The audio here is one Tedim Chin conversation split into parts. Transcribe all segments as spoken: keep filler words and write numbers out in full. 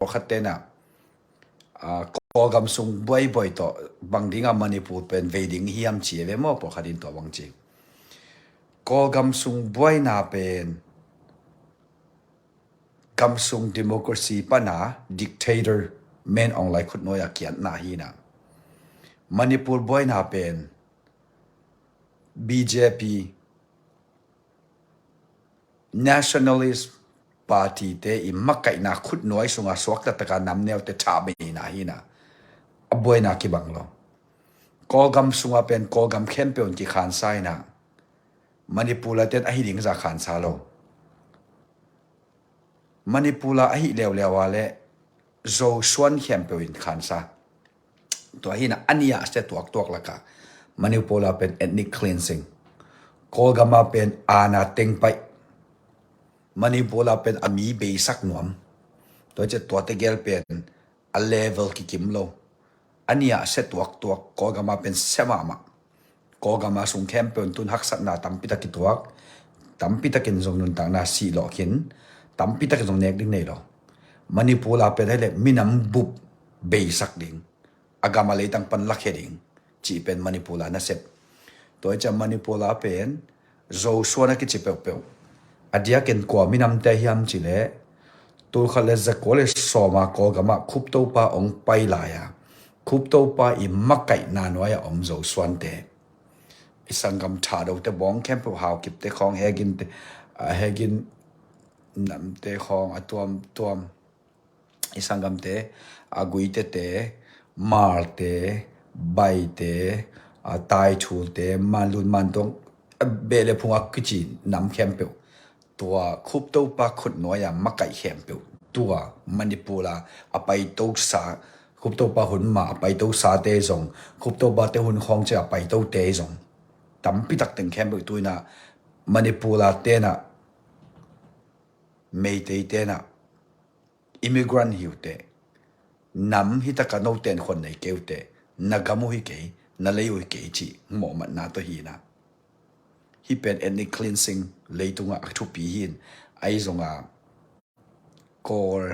pawlkhat tenah, ah, Kawlgam sung buaibuai tawh bang dinga Manipur pen vei ding hiam ci e ve maw, pawlkhat in tua bang ci. Kawlgam sung buaina pen gam sung democracy pana dictator Min Aung Hlaing khutnuai a kiatna hina. Manipur buaina pen B J P, Nationalist Party te i makaihna khutnuai sunga suakta taka namneu te thabeina hina. A buaina kibang lo. Kawlgam sunga pen Kawlgam khempeuh in kikhansa hina. Manipur la ten ahi ding za khansa lo. Manipur la ahi leuleu a le Zosuan khempeuh in khansa. Tua hina a nih a sia tuaktuak laka Manipur la pen ethnic cleansing. Kawlgam a pen ana tengpaih. Manipur la pen a mi beisak nuam. Tua ciah tuate gel pen a level kikim lo. A nih a sia tuaktuak, Kawlgam a pen sia mahmah. Kawlgam a sung khempeuh in tun haksatna tampi tak kituak, tampi takin zong nuntakna sih lawh khin, tampi takin zong nek ding nei lo. Manipur la pen hei le minam bup beisak ding, a gam a leitang pan lakhia ding cih pen Manipur la nasep. Tua hi ciah Manipur la pen Zosuan a kici peuhpeuh. A diakin kua minamte hiam cih leh, tulkhat le zakua le sawma Kawlgam ah Khup Topa ong pai lai a, Khup Topa i makaihna nuai a om Zosuante. I sanggam Thadote bawng khempeuh, Haokipte khawng, Heginte, a, Hegin namte khawng a tuamtuam. I sanggamte, a Guitete, Malte, Baite, a Taithulte, Manlun, Mantuang, a beh le phung a kici nam khempeuh. Tua Khup Topa khutnuai a makaih khempeuh. Tua Manipur la a paitosa, Khup Topa hun ma a paitosate zong, Khup Topate hun khawng ciah a paitote zong. Tampi tak teng khempeuh tuina Manipur la tena, Meitei tena, immigrant hi uh teh, nam hi taka no tenkhuan nei kei uh teh, na gam uh hi kei, na lei uh hi kei cih mawhmatna tawh hi na. Hih pen ethnic cleansing leitungah a thupi hi in, ahi zongah Kawl,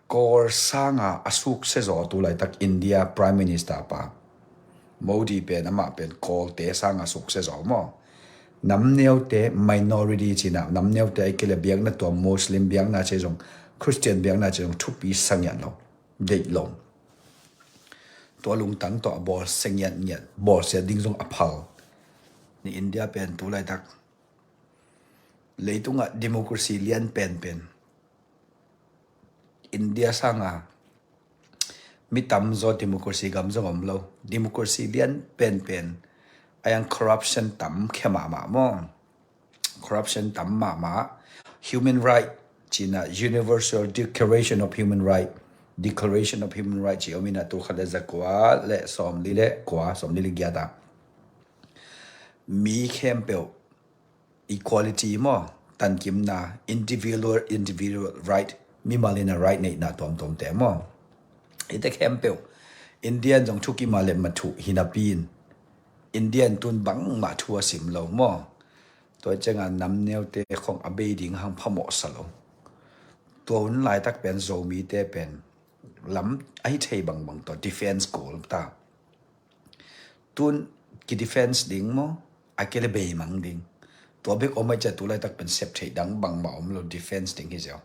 Kawl sanga a sukse zaw tu laitak India Prime Minister pa Modi pen, amah pen Kawlte sanga sukse zaw maw? Namneute, minority cina, namneute ai kile biakna tua Muslim biakna ci zong, Christian biakna ci zong thupi sangiat lo, deih lo. Tua lungtang tua a bawl sangiat ngiat, bawlsia ding zong a phal. Ni India pen tu laitak leitungah democracy lian penpen. India sanga mi tamzaw democracy gam zong om lo. Democracy lian penpen. Ayang corruption tam khia mahmah maw? Corruption tam mahmah. Human right cina, Universal Declaration of Human Right. Declaration of Human Right ci om ina, tulkhat le zakua le sawmli le kua, sawmli le giat a. Mi khempeuh equality maw, tankimna, individual, individual right, mimal in a right neihna tuamtuamte maw. Hite khempeuh Indian zong thukima le mathuh hinapi in, Indian tun bangmah thu a sim lo maw. Tua cianga namneute khong a bei ding hang phamawhsa lo. Tua hun laitak pen Zomite pen lam ahi thei bangbang tua defense goal ta. Tun ki defense ding maw, a kile beimang ding. Tua bek om ai cia tu laitak pen sep theih dang bangmah om lo, defense ding hi ziau.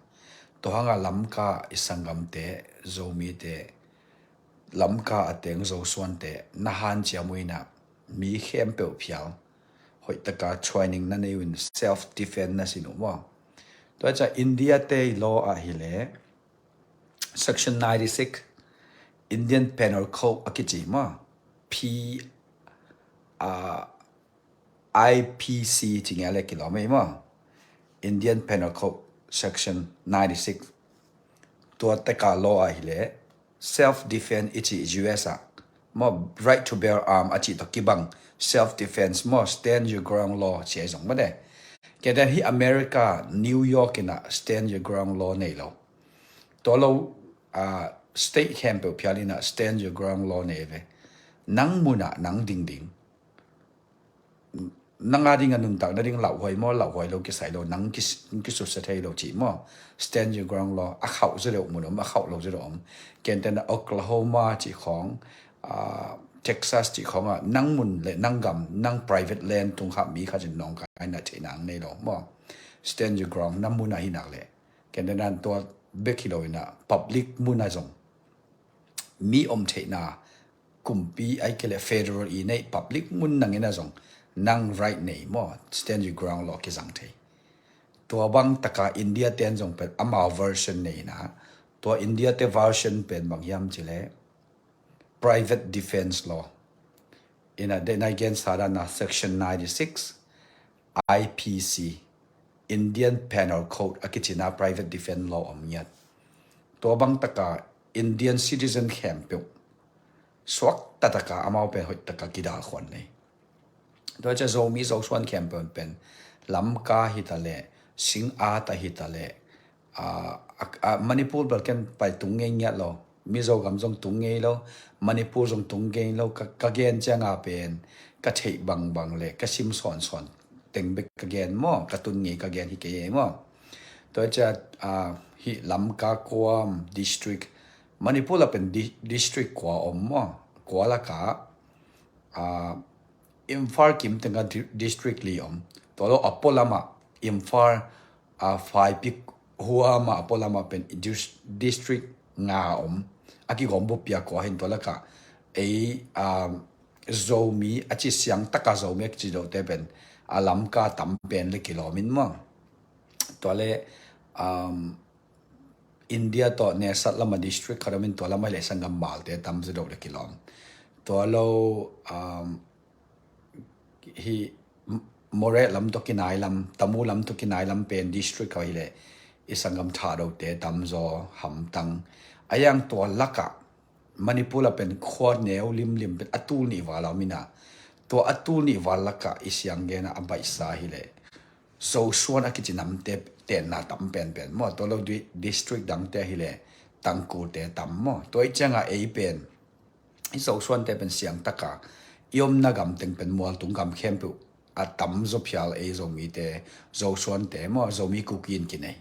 Tua hanga Lamka i sanggamte, Zomite, Lamka a teng Zosuante na hanciam uh ina, mi khempeuh phial hoihtaka training na nei uh in self defense na sin uh maw. Tua cia India te i law ah hileh, Section ninety-six, Indian Penal Code a kici maw? P, uh, I P C ci ngia le kilawm ei maw? Indian Penal Code Section ninety-six. Tua teka law a hileh self defense i ci U S a maw, right to bear arm a ci tawh kibang self defense maw, stand your ground law ci ai zong maw de. Kei dan hi America, New York ina stand your ground law nei lo. Tua lo, ah, state khempeuh phial ina stand your ground law nei ve. Nang muna nang dingding. nang a ding a nuntak nading lauhuai maw, lauhuai lo kisai lo, nang kis-, kisutsia thei lo cih maw. Stand your ground law, a khauh zaw deuh mun om, a khauh lo zaw deuh om. Kentena Oklahoma cih khawng, ah, Texas cih khawng ah, nang mun le nang gam, nang private land tung kha mi khat in nawngkaina theih nang nei lo maw. Stand your ground, na mun ah hi nak leh. Kentena tua bek hi lo in ah, public mun ah zong mi om theihna, kumpi ai kei le federal i neih public mun nang in ah zong nang right nei maw, stand your ground law kizang thei. Tua bang taka India ten zong pen amau version nei in ah, tua India te version pen bang hiam cih leh private defense law. In ah, den ai gen sa dan a section ninety-six I P C, Indian Penal Code a kici na private defense law om ngiat. Tua bang taka Indian citizen khempeuh suak ta taka amau pen hoih taka kidal khuan nei. Tua cia Zomi Zosuan khempeuh pen Lamka hi ta leh, Sing-a ta hi ta leh, ah, ah, ah, Manipur bel ken pai tung ngei ngiat lo. Mizo gam zong tung ngei lo, Manipur zong tung ngei lo, ka, ka gen ciang a pen, ka theih bangbang le, ka sim sawnsawn teng bek ka gen maw, ka tun ngei ka gen hi kei ei maw. Tua cia, ah, hi Lamka kua om district, Manipur la pen di-, district kua om maw, kua laka, ah, Imphal kim tengah di-, district li om. Tua lo a pualamah Imphal, ah, Phaipik huamah a pualamah pen dis-, district nga om. A kigawm buppi a kua hin tua lakah ei, ah, Zomi a ci siang taka Zomi a kici dohte pen a Lamka tam pen le kilawm in maw. Tua le, um, India tawh nesat lama district khat om in tua lama hi le sanggam malte tam zaw deuh le kilawm. Tua lo, um, hi Moreh lam tawh kinai lam, Tamu lam tawh kinai lam pen district khat hi le i sanggam tha dohte tam zaw hamtang. A yang tua lakah Manipur la pen khua neu limlim pen a tul nih val a om in ah, tua a tul nih val lakah i siang gen ah a baihsa hi le Zosuan a kici namte tenna tam penpen maw, tua lo di-, district dangte hi le Tangkhulte tam maw. Tua i ciangah ei pen i Zosuante pen siang taka i omna gam teng pen mualtung gam khempeuh a tam zaw phial ei Zomite, Zosuante maw, Zomi Kuki in kinei.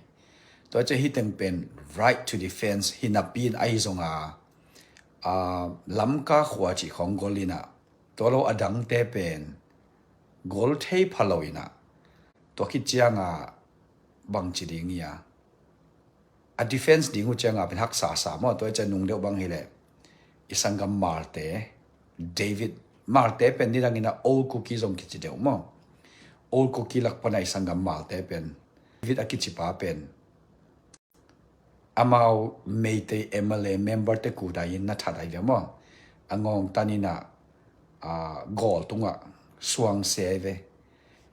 Tua cia hi teng pen right to defense hi napi in ahi zonga, ah, Lamka khua cih khawng gol in ah, tua lo a dangte pen gol thei pha lo in ah, tua khit cianga bangci ding hi a, a defense ding uh cianga pen haksa sa maw. Tua i cia nung deuh bang hi le i sanggam Malte, David, Malte pen nidang in ah Old Kuki zong kici deuh maw. Old Kuki lak pana i sanggam Malte pen David a kici pa pen amau Meitei M L A member te kudai in na that ai ve maw. A ngawng tan in ah, ah, gawl tungah suang se ai ve.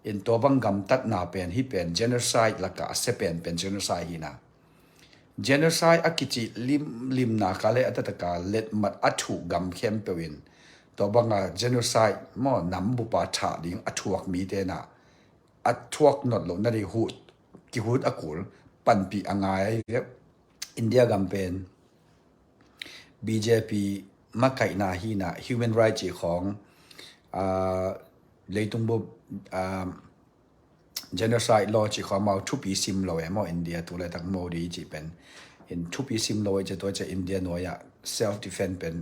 In tua bang gamtatna pen hi pen genocide lakah a sia penpen genocide hi na. Genocide a kici limlimna ka le a tataka letmat a thuh gam khempeuh in tua banga genocide maw, nam bupa thah ding a thuak mite na a thuak not loh na ding hut, kihut a kul panpih a ngai ai ve. India gam pen B J P makaihna hi na, human rights cih khawng, ah, leitung bup, ah, genocide law cih khawng amau thupi sim lo e maw, India tu le tak Modi cih pen. In thupi sim lo e cia tua cia India nuai ah self defense pen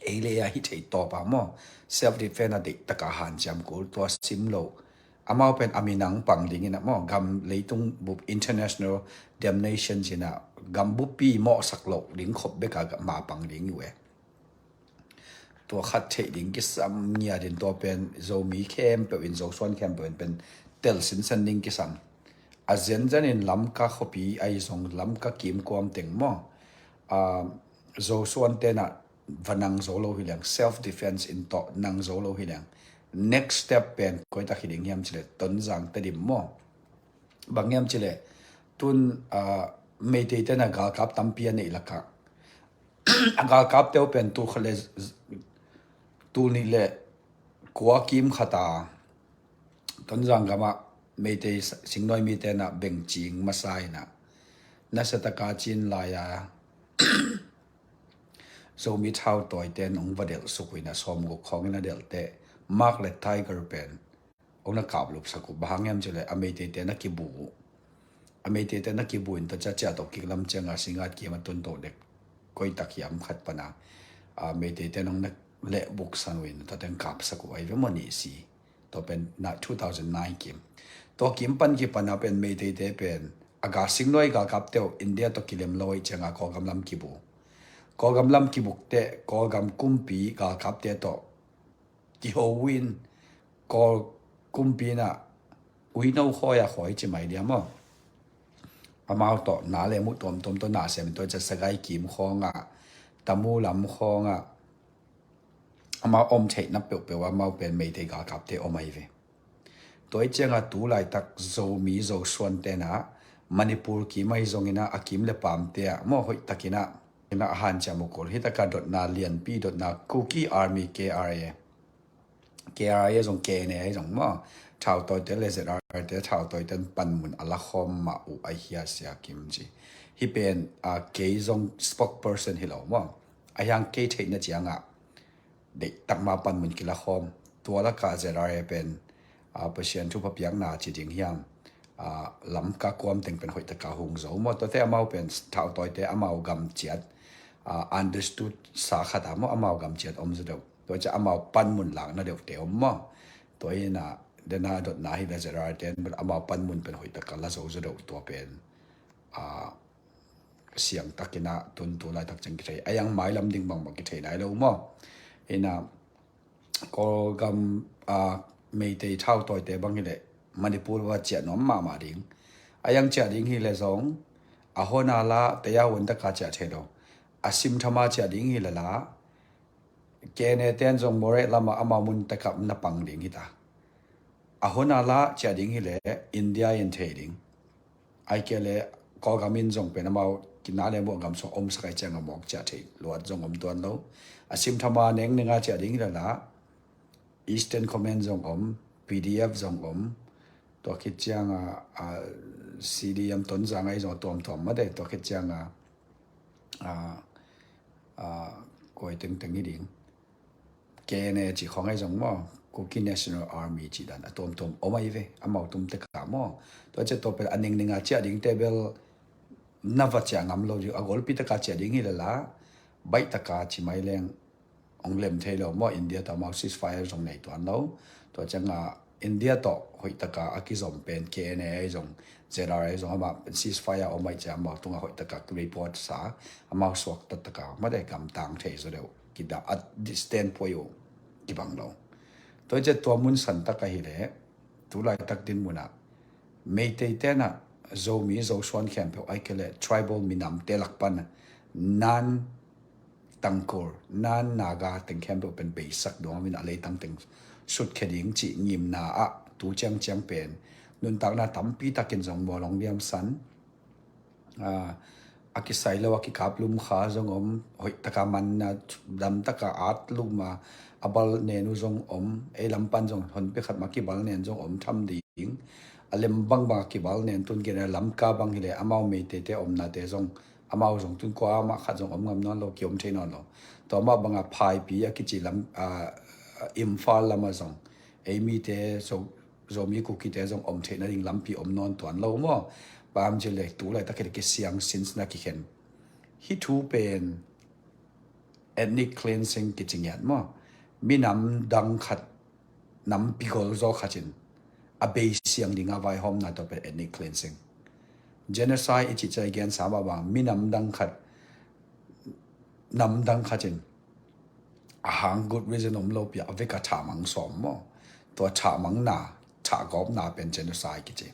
ei le a hi thei tawp a maw, self defense a deih taka hanciam kul tua sim lo. Amau pen a minang pang ding in ah maw, gam leitung bup international damnation cih na gam buppi mawhsak loh ding khop beka ma pang ding uh e. Tua khat theih ding kisam ngiat in tua pen Zomi khempeuh in, Zosuan khempeuh in pen tel sinsen ding kisam. A zenzen in Lamka khuapi ahi zong Lamka kimkuam teng maw, ah, Zosuan te na va nang zo lo hi leng, self defense in tawh nang zo lo hi leng, next step pen koi tak hi ding hiam cih leh Tonzang Tedim maw. Bang hiam cih leh tun, ah, Meitei te na galkap tampi a neih lakah a galkap teu pen tul khat le, tul nih le kua kim khat a Tonzang gamah Meitei singnuai mite na bengcing masa in ah nasia taka cin lai a Zomi thau tawi ten ong va delh suk uh in ah sawmguk khawng in a delh teh Mark le Tiger pen hong na kaplupsak uh. Bang hang hiam cih leh a Meiteite na kibu uh. A Meiteite na kibu in tua ciang ciah to kik lam ciangah Singngat kim a tun to dek koi tak hiam khat pana a Meiteite nong na lehbuksan uh in tua teng kapsak uh ahi ve maw, nih si. Tua pen na two thousand nine kim. Tua kim pan kipana pen Meiteite pen a ga singnuai galkapte uh India tawh kilem lo ahih ciangah Kawlgam lam kibu. Kawlgam lam kibukte Kawlgam kumpi galkapte tawh kiho uh in Kawl kumpi in ah uino khawi a khawi ci mai dia maw? Amau tawh na le muh tuamtuam tawh na sem in tua ciang Sagaing kim khawngah, Tamu lam khawngah amau om theihna peuhpeuh ah amau pen Meitei galkapte om ahi ve. Tua ahih ciangah tu laitak Zomi Zosuan tenah Manipur kim ahi zongin ah a kim le pamte ah maw hoih takin ah, inah a hanciam uh kul. Hih takah dotna lianpi dotna Kuki Army K R A, K R A zong K N A zong maw, thautawite le Z R A te thautawite in panmun a la khawm mah uh ahi a, Sia Kim ci. Hih pen a kei zong spokesperson hi lo maw, a hiang kei theihna ciangah deihtak ma panmun kila khawm. Tua lakah Z R A pen a Pasian thupha piakna ci ding hiam, a Lamka kuam teng pen hoih taka hung zo maw. Tuate amau pen thautawite amau gam ciat a understood sa khat a maw, amau gam ciat om zaw deuh. Tua ciang amau panmun lakna deuhte om maw. Tua inah dena dotna hi le Z R A ten amau panmun pen hoih taka la zo zaw deuh. Tua pen a siangtakin ah tun tu laitak ciang kithei. A hiang mailam ding bangmah kithei nai lo maw. Inah Kawlgam a Meitei thautawite bang hileh Manipur va ciah nuam mahmah ding. A hiang ciah ding hileh zong a hona la teya huan taka ciah thei lo. A simthama ciah ding hileh la K N A ten zong Moreh lamah amau mun takah na pang ding hita. A hona la ciah ding hileh India in thei ding. Ahih kei leh Kawlgam in zong pen amau kina le muah gam sung omsak ahih ciangah mawk ciah theih luat zong om tuan lo. A simthama nengnenga ciah ding hileh la Eastern Command zong om, P D F zong om. Tua khit ciangah a C D M Tonzang ahi zong a tuamtuam mah de. Tua khit ciangah a a koi tengteng hi ding. K N A ci khawng ahi zong maw, Kuki National Army ci dan a tuamtuam om ahi ve, amau tum teka maw. Tua ciang tua pen a nengnenga ciah dingte bel na va ciah ngam lo ding, a golpi taka ciah ding hileh la baih taka ci mai leng hong lem thei lo maw. India tawh amau ceasefire zong nei tuan lo. Tua ciangah India tawh hoih taka a kizom pen K N A ahi zong, Z R A ahi zong, amah ceasefire om ahih ciang amau tungah hoih taka report sa, amau suakta taka mah de, gamtang thei zaw deuh. Kida a distance poi uh kibang lo. Tua ciang tua mun santak ahileh tu laitak din munah Meitei tenah Zomi Zosuan khempeuh ahih kei leh tribal minamte lak pan nan Tangkhul, nan Naga teng khempeuh pen beisak dong om in a leitang teng sutkhia ding cih ngimna ah tu ciangciang pen nuntakna tampi takin zong mawl hong liamsan. A, a kisai lo a kikaplum kha zong om, hoih taka manna dam taka at lum a, a bal nen uh zong om, ei lam pan zong honpi khat mah kibal nen zong om tham ding. A lem bangbang a kibal nen tun gen a Lamka bang hileh amau Meiteite omnate zong amau zong tun kua mah khat zong om ngam nawn lo, kiom thei nawn lo. Tua mah banga Phaipi a kici lam, a, Imphal lamah zong ei mite Zo, Zomi Kukite zong om theihna ding lampi om nawn tuan lo maw. Bang hang hiam cih leh tu laitak hileh kisiang sinsina kikhen. Hih thu pen ethnic cleansing kici ngiat maw. Minam dang khat nampi gol zaw khat in a beisiang dinga vaihawmna tua pen ethnic cleansing. Genocide i cih ciang i gensa mah bang minam dang khat, nam dang khat in a hang good reason om lopi a vek a thahmang sawm maw. Tua thahmangna, thahgawpna pen genocide kici.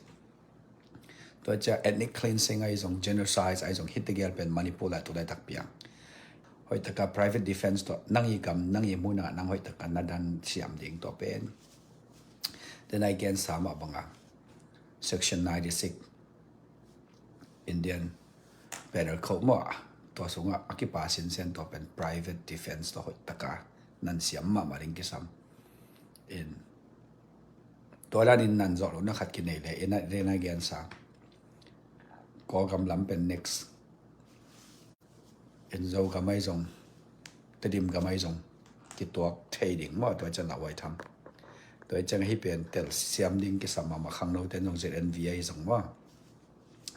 Tua ciang ethnic cleansing ahi zong, genocide ahi zong, hih tegel pen Manipur ah tu laitak piang. Hoih taka private defense tawh nang i gam, nang i munah nang hoih taka na dan siam ding tua pen. Then i gensa mah banga Section ninety-six Indian Penal Code maw, tua sungah a kipa sinsen tua pen private defense tawh hoih taka nan siam mahmah ding kisam. In tua danin nan zawh lohna khat kinei leh, in a, in a gensa Kawlgam lam pen next in Zogam ahi zong, Tedim gam ahi zong kituak thei ding maw, tua ciang lauhuai tham. Tua hi ciang hih pen telsiam ding kisam mahmah. Khangnote in zong Z N V ahi zong maw,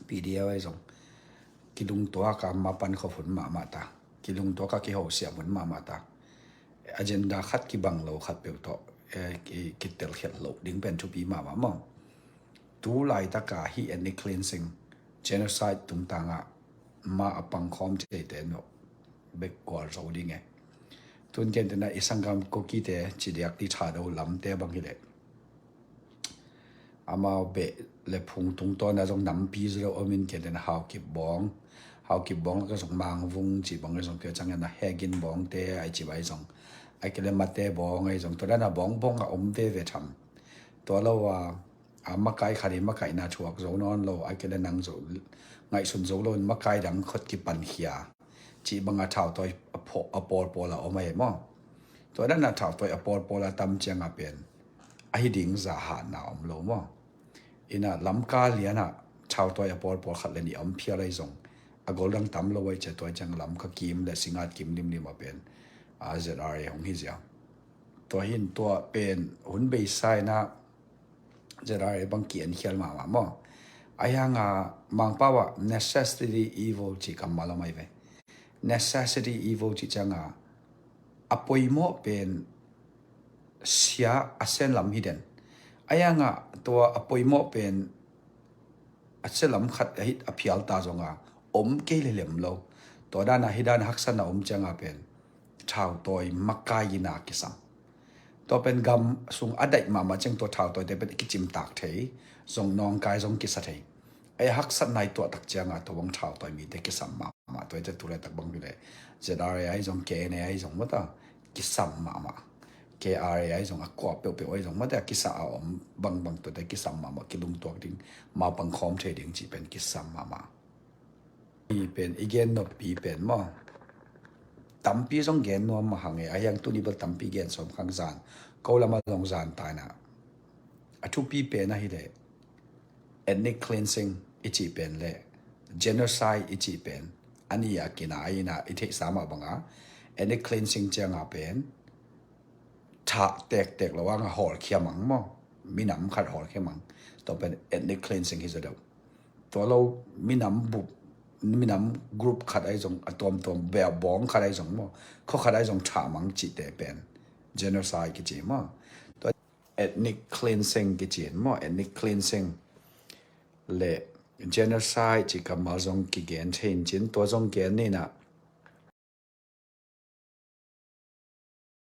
P D L ahi zong, kilungtuak a mapan khop hun mahmah ta, kilungtuak a kihosiam hun mahmah ta. Agenda khat kibang lo khat peuh tawh, eh, ki, kitelkhialh loh ding pen thupi mahmah maw. Tu laitaka hih ethnic cleansing, genocide tungtangah ma a pangkhawm theite in bek gualzo ding e. Tun kentena i sanggam Kukite ci diak, i Thado lamte bang hileh, amau beh le phung tungtawna zong nampi zaw lo om in, kentena Haokip Bawng, Haokip Bawng laka zong Mangvung ci bang le zong pia ciangin a Hegin Bawngte ai ci bai zong, ai kele Mate Bawng ai zong, tua dana Bawng Bawng a om veve tham. Tua lo a, a makai khat i makaihna thuak zo nawn lo, ai kele nang zo, ngaihsun zo lo in makai dang khut kipankhia cih banga thautawi a pawlpawl a om ahi maw. Tua dana thautawi a pawlpawl a tam cianga pen ahi ding zahatna om lo maw. Ina Lamka liana thautawi a pawlpawl khat le nih a om phial ahi zong, a gol dang tam lo ahi cia, tua ciang Lamka kim le Singngat kim limlim a pen a Z R A hong hi zia. Tua hin tua pen hun beisa ina Z R A bang ki-enkhial mahmah maw. Ahi hanga Mangpau ah necessity evil cih kammal om ahi ve. Necessity evil cih cianga a poimawh pen sia a sen lam hi den. Ahi hanga tua a poimawh pen a sia lam khat a hit a phial ta zonga om kei le lem lo. Tua dana hi dana haksatna om cianga pen thautawi makai ina kisam. Tua pen gam sung a daih mahmah ciang tua thautawite pen i kicimtak thei, zong nawngkai zong kisa thei. Ahi haksatna i tuahtak cianga tua bang thautawi mite kisam mahmah. Tua ite tu laitak bang hileh Z R A ahi zong, K N A ahi zong mawta kisam mahmah. K R A ahi zong, a kua peuhpeuh ahi zong mawta kisa a om bangbang tuate kisam mahmah, kilungtuak ding, ma pangkhawm thei ding cih pen kisam mahmah. I pen i gen noppi pen maw, tampi zong gen nuam mah hang e, ahi hang tuni bel tampi gen sawm khang zan, ko lama zong zan taina. A thupi pen ahileh ethnic cleansing i cih pen le genocide i cih pen a ni a kina a ina i theihsa mah banga ethnic cleansing cianga pen thah tektek lo anga hawlkhia mang maw, minam khat hawlkhia mang. Tua pen ethnic cleansing hi zaw deuh. Tua lo minam bup, minam group khat ahi zong, a tuamtuam bawng khat ahi zong maw, khua khat ahi zong thah mang cihte pen genocide kici maw. Tua ethnic cleansing kici maw, ethnic cleansing le genocide cih kammal zong kigen thei in cin, tua zong gen nina